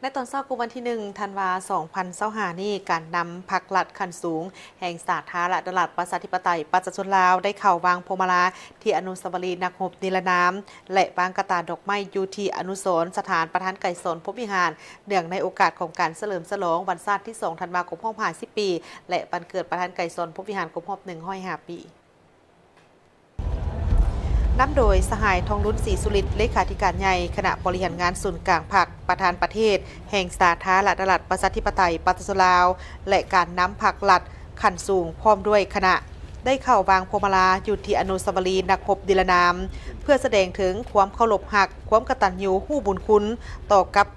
ໃນຕອນເຊົ້າຂອງວັນທີໜຶ່ງ ທັນວາ ສອງພັນຊາວຫ້ານີ້, ການນຳພັກລັດຂັ້ນສູງແຫ່ງສາທາລະນະລັດ ປະຊາທິປະໄຕ ປະຊາຊົນລາວ ໄດ້ເຂົ້າວາງພວງມາລາທີ່ອະນຸສາວະຣີນັກຮົບນິລະນາມ ແລະ ວາງກະຕ່າດອກໄມ້ຢູ່ທີ່ອະນຸສອນສະຖານປະທານໄກສອນ ພົມວິຫານ ເນື່ອງໃນໂອກາດຂອງການສະເຫຼີມສະຫຼອງວັນຊາດທີສອງ ທັນວາ ຄົບຮອບຫ້າສິບປີ ແລະ ວັນເກີດປະທານໄກສອນ ພົມວິຫານ ຄົບຮອບໜຶ່ງຮ້ອຍຫ້າປີ. ນຳໂດຍ ສະຫາຍ ທອງລຸນ ສີສຸລິດ ເລຂາທິການໃຫຍ່ຄະນະບໍລິຫານງານສູນກາງພັກ, ປະທານປະເທດແຫ່ງສາທາລະນະລັດ ປະຊາທິປະໄຕ ປະຊາຊົນລາວ ແລະ ການນຳພັກລັດຂັ້ນສູງ ພ້ອມດ້ວຍຄະນະ ໄດ້ເຂົ້າວາງພວງມາລາຢູ່ທີ່ອະນຸສາວະຣີນັກຮົບນິລະນາມ ເພື່ອສະແດງເຖິງຄວາມເຄົາລົບຮັກ, ຄວາມກະຕັນຍູຮູ້ບຸນຄຸນຕໍ່ກັບ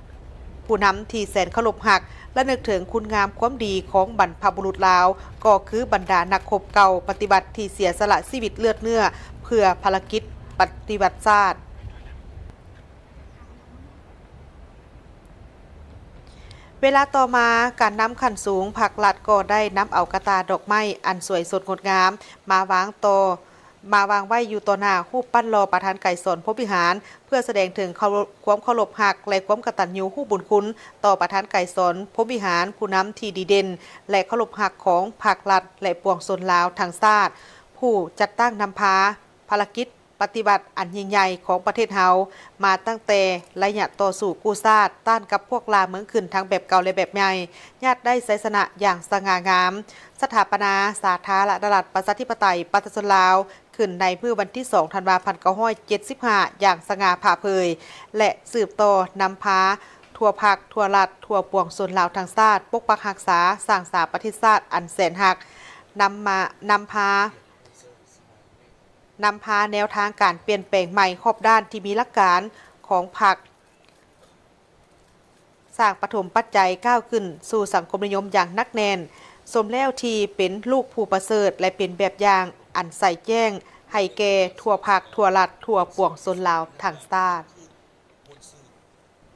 ຜູ້ນຳທີ່ແສນເຄົາລົບຮັກ ລະນຶກເຖິງຄຸນງາມຄວາມດີຂອງບັນພະບຸລຸດລາວ ກໍຄືບັນດານັກຮົບເກົ່າປະຕິວັດທີ່ເສຍສະຫຼະຊີວິດເລືອດເນື້ອ ເພື່ອພາລະກິດປະຕິວັດຊາດ. ເວລາຕໍ່ມາ, ການນຳຂັ້ນສູງພັກລັດກໍໄດ້ນຳເອົາກະຕ່າດອກໄມ້ອັນສວຍສົດງົດງາມມາວາງຕໍ່ ມາວາງໄວ້ຢູ່ຕໍ່ໜ້າຮູບປັ້ນຫຼໍ່ປະທານໄກສອນ ພົມວິຫານ ເພື່ອສະແດງເຖິງເຄົາ ຄວາມເຄົາລົບຮັກ ແລະ ຄວາມກະຕັນຍູຮູ້ບຸນຄຸນຕໍ່ປະທານໄກສອນ ພົມວິຫານ ຜູ້ນຳທີ່ດີເດັ່ນ ແລະ ເຄົາລົບຮັກຂອງພັກລັດ ແລະ ປວງຊົນລາວທັງຊາດ ຜູ້ຈັດຕັ້ງນຳພາພາລະກິດປະຕິວັດອັນຍິ່ງໃຫຍ່ຂອງປະເທດເຮົາ ມາຕັ້ງແຕ່ໄລຍະຕໍ່ສູ້ກູ້ຊາດ ຕ້ານກັບພວກລ່າເມືອງຂຶ້ນທັງແບບເກົ່າ ແລະ ແບບໃໝ່ ຍາດໄດ້ໄຊຊະນະຢ່າງສະຫງ່າງາມ, ສະຖາປະນາສາທາລະນະລັດ ປະຊາທິປະໄຕ ປະຊາຊົນລາວ ຂຶ້ນໃນມື້ວັນທີສອງ ທັນວາ ພັນເກົ້າຮ້ອຍເຈັດສິບຫ້າ ຢ່າງສະຫງ່າຜ່າເຜີຍ ແລະ ສືບຕໍ່ນຳພາທົ່ວພັກ, ທົ່ວລັດ, ທົ່ວປວງຊົນລາວທັງຊາດ ປົກປັກຮັກສາ, ສ້າງສາປະເທດຊາດອັນແສນຮັກ, ນຳມາ, ນຳພາ, ນຳພາແນວທາງການປ່ຽນແປງໃໝ່ຮອບດ້ານທີ່ມີຫຼັກການຂອງພັກ ສ້າງປະຖົມປັດໄຈກ້າວຂຶ້ນສູ່ສັງຄົມນິຍົມຢ່າງໜັກແໜ້ນ, ສົມແລ້ວທີ່ເປັນລູກຜູ້ປະເສີດ ແລະ ເປັນແບບຢ່າງອັນໃສແຈ້ງໃຫ້ແກ່ທົ່ວພັກ, ທົ່ວລັດ, ທົ່ວປວງຊົນລາວທັງຊາດ.